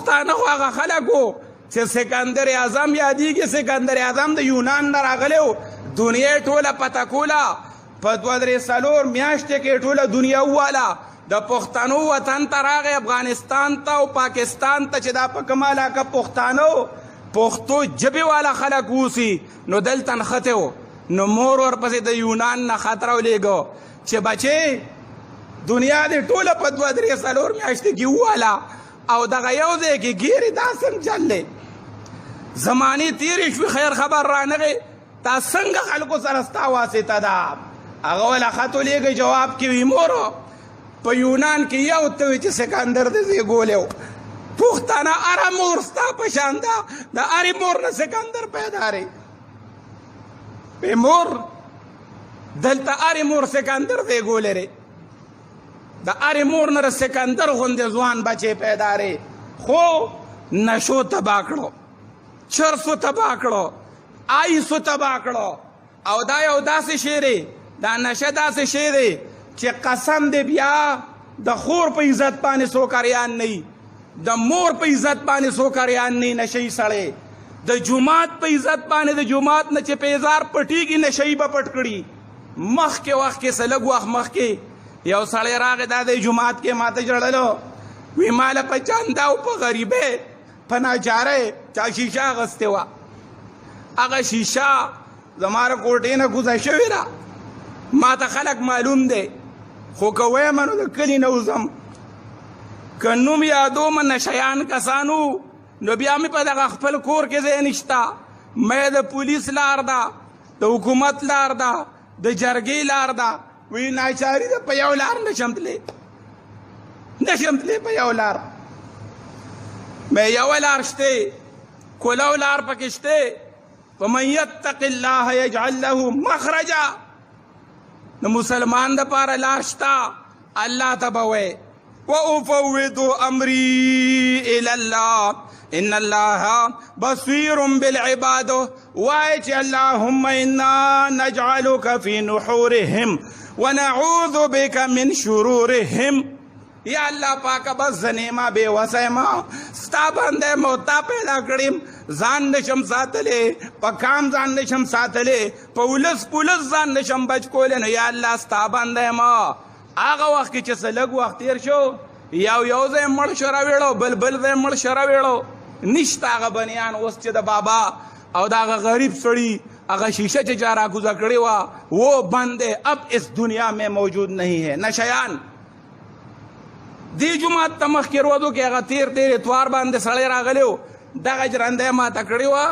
پښتانه خو هغه خلک وو چې سکندر اعظم یادېږي. سکندر اعظم د یونان نه راغلی و، دنیا یې ټوله پته کوله. په دوه درې څلور میاشتې کې ټوله دنیا وواله. د پښتنو وطن ته راغی، افغانستان ته او پاکستان ته، چې دا په کومه علاقه پښتانه پښتو ژبې والا خلک اوسي، نو دلته نښتی و. نو مور ورپسې د یونان نه خط راولېږه چې بچې، دنیا دې ټوله په دوه درې څلور میاشتې کې وواله او دغه یو ځای کې ګیرې، دا څنګه چل دی؟ زمانې تېرې شوې، خیر خبر رانغی، تا څنګه خلکو سره ستا واسطه ده؟ هغه ولا خط ولیږه، جواب کې وي مور په یونان کې یو ته وي چې سکندر دې زیږولی و. پښتانه هره مور ستا په شان ده، د هرې مور نه سکندر پیدا دی. په مور دلته هرې مور سکندر زیږولی دی، د هرې مور نه سکندر غوندې ځوان بچی پیدا دی. خو نشو تباه کړو، چرسو تباه کړو، آیسو تباه کړو. او دا یو داسې شی دی، دا نشه داسې شی دی چې قسم دی بیا د خور په عزت باندې څوک اریان نه، د مور په عزت باندې څوک اریان نه. نشه سړی د جومات په عزت باندې، د جومات نه چې پیزار پټیږي، نشه به پټ کړي. مخکې وخت کې، څه لږ وخت مخکې، یو سړی راغی دا د جومات کې ماته ژړلو، وی ماله په چنده او په غریبۍ په ناچارۍ چا شیشه اخیستې وه، هغه شیشه زما د کوټې نه کوزه شوې ده. ما ته خلک معلوم دی، خو که وایم نو د کلي نه وځم، که نوم یادوم نشیان کسانو، نو بیا مې په دغه خپل کور کې ځای نشته. مې د پولیس لار ده، د حکومت لار ده، د جرګې لار ده. وی ناچاری ده، په یو لار نشم تللی، نشم تللی په یو لار. مې یو لار شته، کولو لار پکې شته. ومن يتق الله يجعل له مخرجا. نو مسلمان د پاره لار شته، الله ته به وایي وأفوض أمري إلى الله إن الله بصير بالعباد. وای چې اللهم إنا نجعلك في نحورهم ونعوذ بك من شرورهم. یا الله پاک، بس زنیما بے وسه ما، ستا باندې موتا پیدا کړم، ځان نشم ساتلې، په کام ځان نشم ساتلې، په ولس پولس ځان نشم بچ کولې، نو یا الله ستا باندې ما. هغه وخت کې چې څه لږ وخت تیر شو، یو یو ځای مړ شو راویړو، بل بل ځای مړ شو راویړو. نشته هغه بنیان اوس چې د بابا او د هغه غریب سړي هغه شیشه چې چا راکوزه کړې وه، وہ بند اب اس دنیا میں موجود نہیں ہے. نشیان دې جومات ته مخکې ورځو کې هغه تیر تیر اتوار باندې سړی راغلی و، دغه ژرنده یې ماته کړې وه،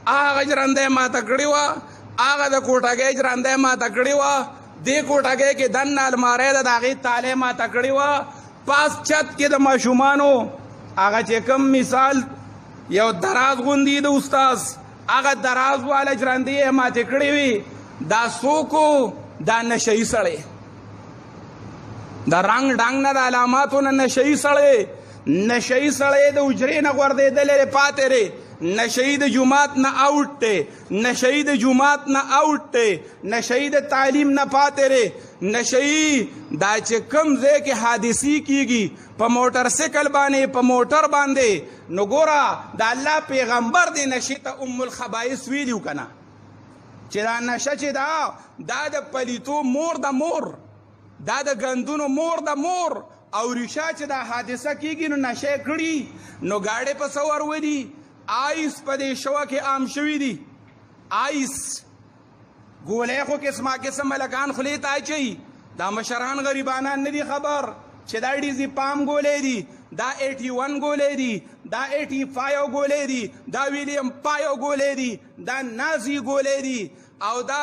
هغه ژرنده یې ماته کړې وه، هغه د کوټګۍ ژرنده یې ماته کړې وه، دې کوټګۍ کې دننه المارۍ ده، د هغې تاله یې ماته کړې وه. پاس چت کې د ماشومانو هغه چې کوم مثال یو دراز غوندي د استاد، هغه دراز والا ژرندې یې ماتې کړې وي. دا څوک؟ دا نشه یي سړی، د رنګ ډنګ نه، د علاماتو نه نشه یي سړی. نشه یي سړی د حجرې نه غورځېدلی دی، پاتې دی. نشه یي د جومات نه اوټ دی، نشه یي د جومات نه اوټ دی، نشه یي د تعلیم نه پاتې دی. نشه یي دا چې کوم ځای کې حادثې کیږي په موټر سایکل باندې، په موټر باندې، نو ګوره د الله پیغمبر دی نشې ته ام الخبائث ویلیو کنه، چې دا نشه چې دا دا د پلیتو مور د مور، دا د ګندونو مور د مور. او ریشا چې دا حادثه کیږي نو نشه کړي، نو گاډی په څه ورولي. آیس په دې شوه کې عام شوي دي. آیس ګولۍ خو قسمه قسم ملکان خولې ته اچوي. دا مشران غریبانان نه دي خبر چې دا ډیزي پام ګولۍ دي، دا 81 ګولۍ دي، دا 85 ګولۍ دي، دا ویلیم 5 ګولۍ دي، دا نازي ګولۍ دي، او دا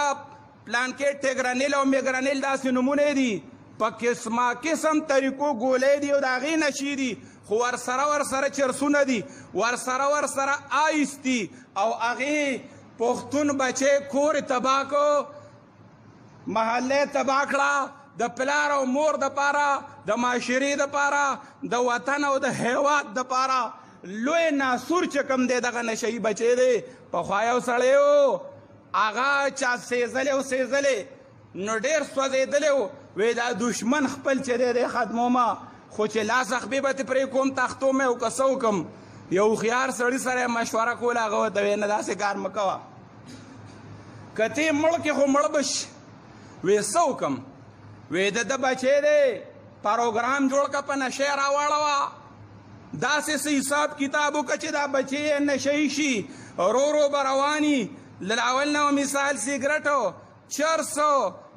پلانکې ټیګرنیل او میګرنیل، داسې نومونه دي. په قسمه قسم طریقو ګولۍ دي او د هغې نشې دي، خو ورسره ورسره چرسونه دي، ورسره ورسره آیس دي. او هغې پښتون بچی کور تباه کو، محله تباه کړه، د پلار او مور د پاره، د معاشرې د پاره، د وطن او د هیواد د پاره لوی ناسور چې کوم دی دغه نشهیي بچی دی. پخوا یو سړی و، هغه چا سېزلی او سېزلی، نو ډېر سوځېدلی و. وی دا دشمن خپل چې دی دی ختمومه، خو چې لاس اخبې به ترې پرې کوم، تختو مې او که څه وکړم. یو هوښیار سړي سره مشوره کوله، هغه ورته ویل نه داسې کار مه کوه، که ته مړ کې خو مړ به شي. وی څه وکړم؟ وی د ده بچی دی، پروګرام جوړ که، په نشه یې راواړوه، داسې څه حساب کتاب وکړه چې دا بچی یې نشه یي شي، ورو ورو به رواني. له اول نه مثال سیګرټ، چرس،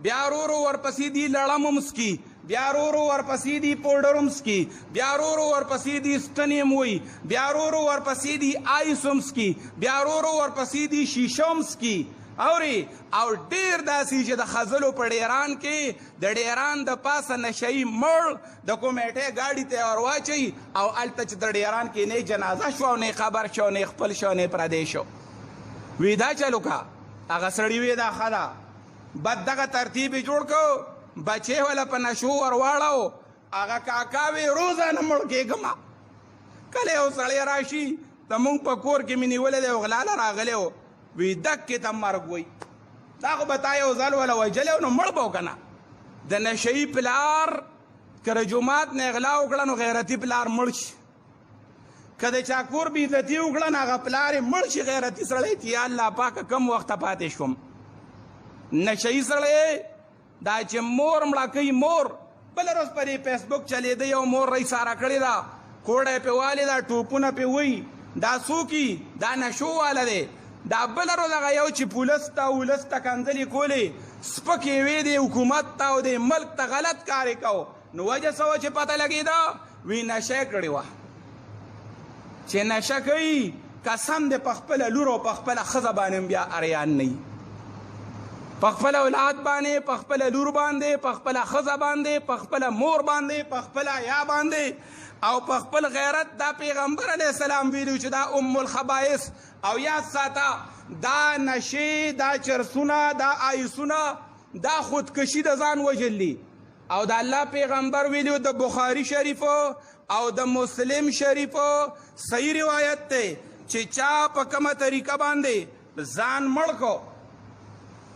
بیا ورو ورو ورپسې دي لړم هم څکي، بیا ورو ورو ورپسې دي پوډر هم څکي، بیا ورو ورو ورپسې دي ستنې هم وایي، بیا ورو ورو ورپسې دي آیس هم څکي، بیا ورو ورو ورپسې دي شیشه هم څکي. اوري او ډیر داسې چې د خزلو په ډیران کې د ډیران د پاسه نشهیي مړ د کمیټې ګاډي ته ور واچوي، او هلته چې د ډیران کې نه جنازه شو او نه قبر شو، نه خپل شو، نه پردی شو. وی دا چلو کا؟ هغه سړي وی دا ښه ده. بد دغه ترتیب یې جوړ کړ، بچی وله په نشو ور واړو. هغه کاکا وی روزانه مړ کېږم. کله یو سړی راشي زمونږ په کور کې مې نیولی دی او غلا له راغلی و، وی دکې ته مرګ وایي، دا خو به تا یو ځل وله وژلی و نو مړ به و که نه. د نشهیي پلار که د جومات نه غلا وکړه نو غیرتي پلار مړ شي، که د چا کور بې عزتي وکړه نو هغه پلار یې مړ شي. غیرتي سړی چې یا الله پاکه کم وخته پاتې شوم. نشهیي سړی دا چې مور مړه کوي، مور بله ورځ په دې فیسبوک چلېده، یو مور رایساره کړې ده، کوډه یې پرې والې ده، ټوپونه پرې وایي، دا څوک دا نشو واله دی. دا بله ورځ هغه یو چې پولس ته ولس ته کنځلې کولې، سپکې وې دی حکومت ته او دی ملک ته، غلط کار یې کوو. نو وجه څه وه چې پته لګېده؟ وی نشه کړې وه. چې نشه کوي قسم دې په خپله لور او په خپله ښځه باندې هم بیا اریان نه وي، په خپل اولاد باندې، په خپله لور باندې، په خپله ښځه باندې، په خپله مور باندې، په خپله حیا باندې او په خپل غیرت. دا پیغمبر علیه السلام ویلي چې دا ام الخبائث. او یاد ساته دا نشې، دا چرسونه، دا آیسونه، دا خودکشي د ځان وژل دي. او د الله پیغمبر ویلي، د بخاری شریف او د مسلم شریف صحیح روایت دی، چې چا په کومه طریقه باندې ځان مړ کو،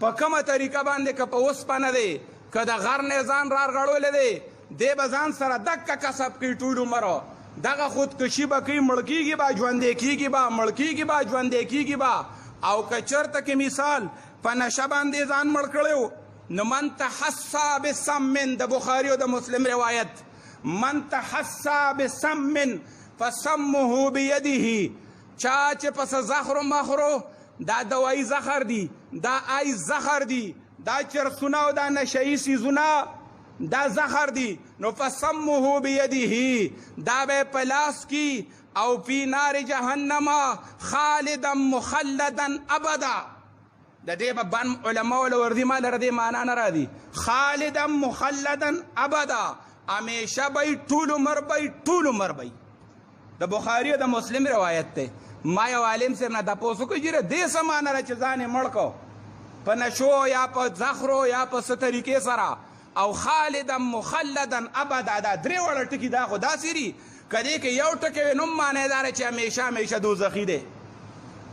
په کومه طریقه باندې، که په اوسپنه دی، که د غر نه ځان رارغړولی دی، دی به ځان سره دکه کسب کوي ټول عمر، دغه خودکشي به کوي، مړ کېږي به، ژوندی کېږي به، مړ کېږي به، ژوندی کېږي به. او که چېرته کې مثال په نشه باندې ځان مړ کړی، نو من تحسا بسم، د بخاری او د مسلم روایت، من تحسا بسم فسمه بيده، چا چې پس زخرو مخرو، دا دوايي زخر دي، دا آی زخر دي، دا چرسونه او دا نشهیي څیزونه دا زخر دي، نو فسمه بيده، دا به په لاس کی او فی نار جهنم خالدا مخلدا ابدا. د دې په بن علماء له ورځي ما لره دې معنا نه راځي، خالدا مخلدا ابدا، همیشه به ټول عمر به، ټول عمر به. د بخاری او د مسلم روایت دی. ما یو عالم صاحب نه تپوس وکړ، جیره دې څه معنا ده چې ځان یې مړ کړ په نشو یا په زخرو یا په څه طریقې سره، او خالدا مخلدا ابدا، دا درې واړه ټکي دا خو داسې دي که دې کې یو ټکی وي نو هم معنی دا ده چې همیشه همیشه دوزخي دی.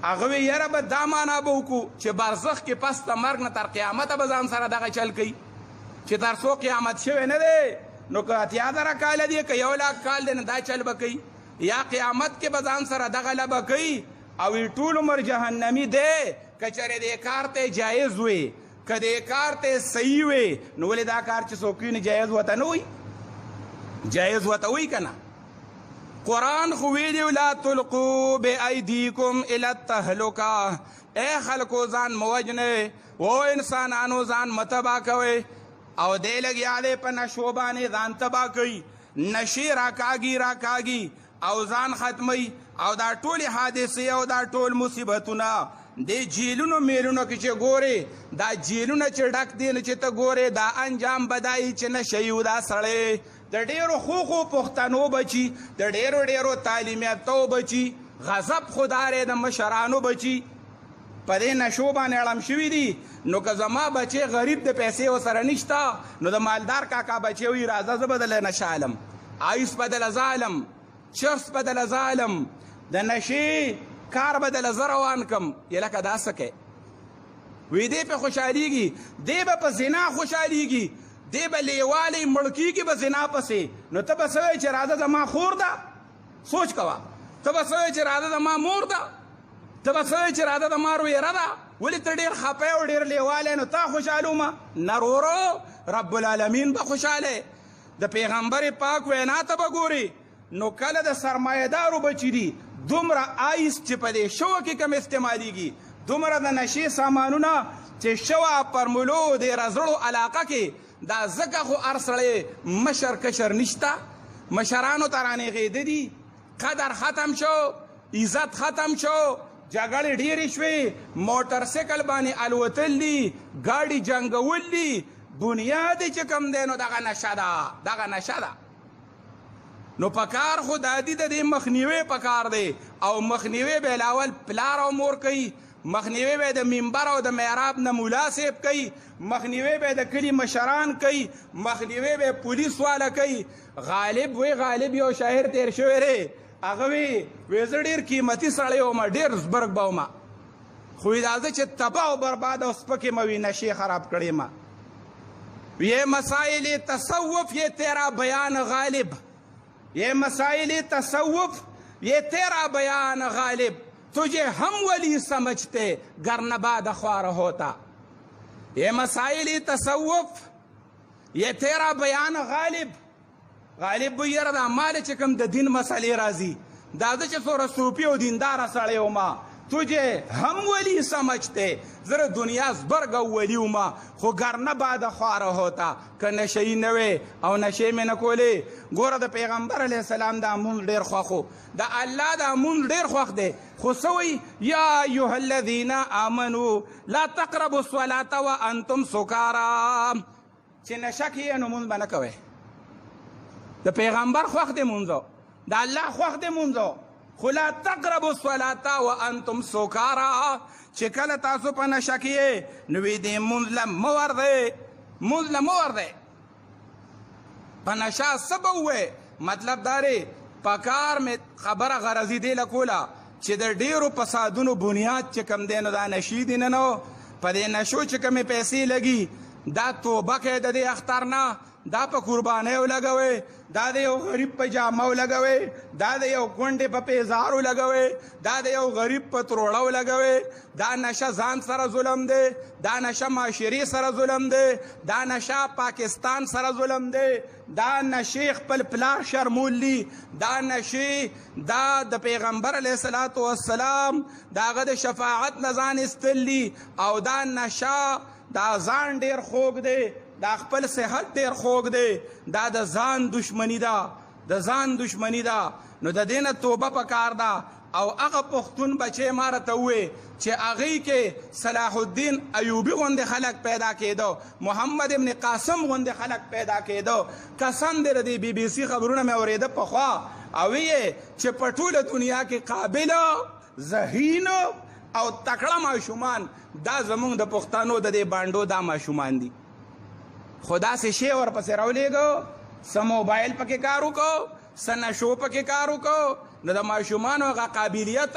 هغه وی یاره به دا معنا به وکړو چې برزخ کې پس د مرګ نه تر قیامته به ځان سره دغه چل کوي، چې تر څو قیامت شوی نه دی، نو که 80,000 کاله دی، که 1 لک کال دی، نو دا چل به کوي، یا قیامت کې به ځان سره دغه لبه کوي او ټول عمر جهنمی دی. که چېرې دې کار ته جایز وي، که دې کار ته صحیح وي، نو ولې دا کار چې څوک کوي نو جایز ورته نه وي؟ جایز ورته وي که نه؟ قرآن خو ویلی لا تلقو بأیدیکم الی التهلکه، اے خلکو ځان مه وژنئ، او انسانانو ځان مه تباه کوئ. او دی لګیا دی په نشو باندې ځان تباه کوي، نشې راکاږي راکاږي او ځان ختموي. او دا ټولې حادثې او دا ټول مصیبتونه د جیلونو میلونو کې چې ګورې، دا جیلونه چې ډک دي، نو چې ته ګورې دا انجام بدایي چې نشه یو دا سړی د ډېرو ښو ښو پښتنو بچي، د ډېرو ډېرو تعلیم یافتو بچي، غضب خدای د مشرانو بچي په دې نشو باندې اړم شوي دي. نو که زما بچی غریب د پیسې ورسره نشته، نو د مالدار کاکا بچی وي راځه زه به دله نشه علم، آیس به دله زه علم، چرس به دله زه علم، د نشې کار به دله زه روان کم. یې لکه دا څه کوې؟ وی دی په خوشحالیږي، دی به په زنا خوشحالیږي، دی به لیوالی مړ کیږي به زنا پسې. نو ته به څه وایې چې راځه زما خور ده؟ سوچ کوه. ته به څه وایې چې راده د ما مور ده، ته به څه وایې چې راده د ما رویره ده، ولې ته ډېر خپه او ډېر لیواله نو تا خوشحالومه؟ نه رورو، رب العالمین به خوشحاله. د پیغمبر پاک وینا ته به ګوري. نو کله د سرمایهدارو بچي دي دومره آیس چې په دې شوه کې کم استعمالیږي، دومره د نشې سامانونه چې شوه پرمولو د رزړو علاقه کې، دا ځکه خو هر سړی مشر کشر نشته، مشرانو ته رانېغېده دي، قدر ختم شو، عزت ختم شو، جګړې ډېرې شوې، موټر سایکل باندې الوتل دي، ګاډي جنګول دي، بنیاد چې کوم دی نو دغه نشه ده، دغه نشه ده. نو پکار خو دادی د دې مخنیوي پکار دی، او مخنیوي به لاول پلار او مور کوي، مخنیوي به د منبر او د محراب نه مولا صاحب کوي، مخنیوي به د کلي مشران کوي، مخنیوي به پولیس والا کوي. غالب وی، غالب یو شاعر تیر شوی دی، هغه وی وی زه ډېر قیمتي سړی وم، ډېر زبرګ به وم، خو دا زه چې تباه او برباد او سپکې مه وي، نشې خراب کړې ما. یہ مسائل تصوف یہ تیرا بیان غالب، یہ مسائل تصوف یہ تیرا بیان غالب، تجھے ہم ولی سمجھتے گر نباد خوار ہوتا. یہ مسائل تصوف یہ تیرا بیان غالب. غالب به یاره دا مال چې کوم د دین مسئلې راځي، دا زه چې څومره صوفي او دینداره سړی وم، تجھے هم ولی سمجھتے، زه د دنیا زبرګ او ولی وم، خو ګر نه بعد خواره ہوتا، که نشهیي نه وې او نشې مې نه کولې. ګوره د پیغمبر علیه السلام دا مونځ ډېر خوښ و، د الله دا مونځ ډېر خوښ دی، خو څه وایي؟ یا ایها الذین آمنو لا تقربوا الصلاة وانتم سکارا. چې نشه کې یې نو مونځ به نه کوئ. د پیغمبر خوښ دی مونځ، د الله خوښ دی مونځ، خو لا تقربوا الصلاة وانتم سکارا. چې کله تاسو په نشه کې یې نو وی دې مونځ له مه ورځئ، مونځ له مه ورځئ. په نشه څه به ووایې؟ مطلب دا دی پکار مې خبره غرضي دی له کوله چې د ډېرو فسادونو بنیاد چې کوم دی نو دا نشې دي نه، نو په دې نشو چې کومې پیسې لګي دا توبه کوي د دې اختر نه، دا په قربانیو لګوي، دا د یو غریب په جامو لګوي، دا د یو کونډې په پیزارو لګوي، دا د یو غریب په تروړو لګوي. دا نشه ځان سره ظلم دی، دا نشه معاشرې سره ظلم دی، دا نشه پاکستان سره ظلم دی، دا نشې خپل پلار شرمول دي، دا نشې دا د پیغمبر علیه الصلاة والسلام د هغه د شفاعت نه ځان ایستل دي، او دا نشه دا ځان ډېر خوږ دی، دا خپل صحت ډېر خوږ دی، دا د ځان دشمني ده، د ځان دشمني ده. نو د دې نه توبه پکار ده. او هغه پښتون بچی ما راته وویل چې هغې کې صلاح الدین ایوبي غوندې خلک پیدا کېدو، محمد ابن قاسم غوندې خلک پیدا کېدو. قسم دی د دې بي بي سي خبرونه مې اورېده پخوا، او ویې چې په ټوله دنیا کې قابل، ذهین او تکړه ماشومان دا زمونږ د پښتنو د دې بانډو دا ماشومان دي. خو داسې شی ورپسې راولېږو، څه موبایل پکې کار وکړو، څه نشو پکې کار وکړو، نو د ماشومانو هغه قابلیت،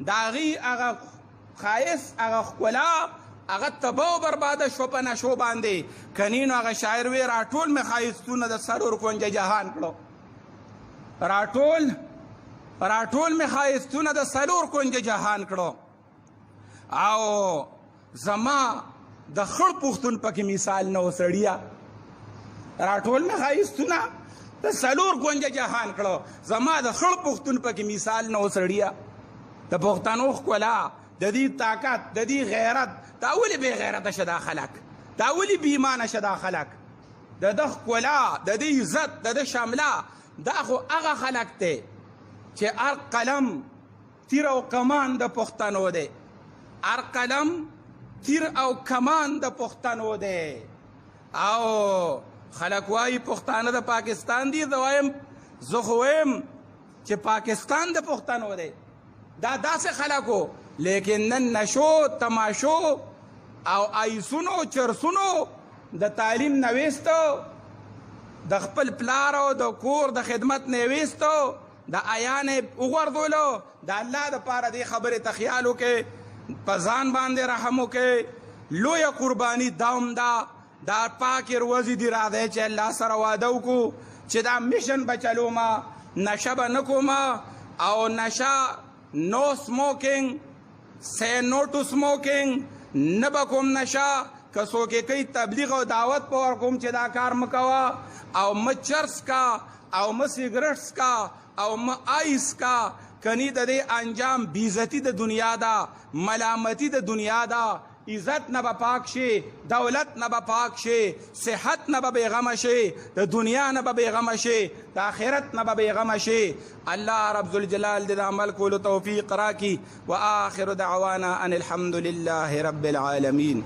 د هغوی هغه ښایست، هغه ښکلا، هغه تباه او برباده شوه په نشو باندې. کني نو هغه شاعر وی راټول مې ښایستونه د څلور کونجه جهان کړو، راټول مې ښایستونه د څلور کونجه جهان کړو، او زما د خړ پښتون پکې مثال نه و سړیه. راټول مې ښایستونه د څلور کونجه جهان کړو، زما د خړ پښتون پکې مثال نه و سړیه. د پښتنو ښکلا، د دې طاقت، د دې غیرت، دا ولې بې غیرته شه دا خلک، دا ولې بې ایمانه شه دا خلک؟ د ده ښکلا، د دې عزت، د ده شمله، دا خو هغه خلک دی چې هر قلم تیر او کمان د پښتنو دی، هر قلم تیر او کمان د پښتنو دی. او خلک وایي پښتانه د پاکستان دي، زه وایم، زه خو وایم چې پاکستان د پښتنو دی. دا داسې خلک وو، لیکن نن نشو، تماشو او آیسونو چرسونو د تعلیم نه ویستو، د خپل پلار او د کور د خدمت نه ویستو، د آیا نه وغورځولو. د الله دپاره دې خبرې ته خیال وکړئ، په ځان باندې رحم وکړئ. لویه قرباني دا هم ده، دا پاکې ورځې دي، راځئ چې الله سره واده وکړو چې دا میشن به چلومه، نشه به نه کومه، او نشه، نو سموکینګ، سې نو ټو سموکینګ، نه به کوم نشه. که څوک یې کوي، تبلیغ او دعوت په ورکوم چې دا کار مه کوه، او مه چرس کا، او مه سیګرټ څکا، او مه آیس کا، کني د دې انجام بیزتی د دنیا ده، ملامتي د دنیا ده. عزت نه به پاک شي، دولت نه به پاک شي، صحت نه به بیغمه شي، د دنیا نه به بیغمه شي، د آخرت نه به بیغمه شي. الله رب ذوالجلال دې د عمل کولو توفیق راکړي. واخر دعوانا ان الحمد لله رب العالمین.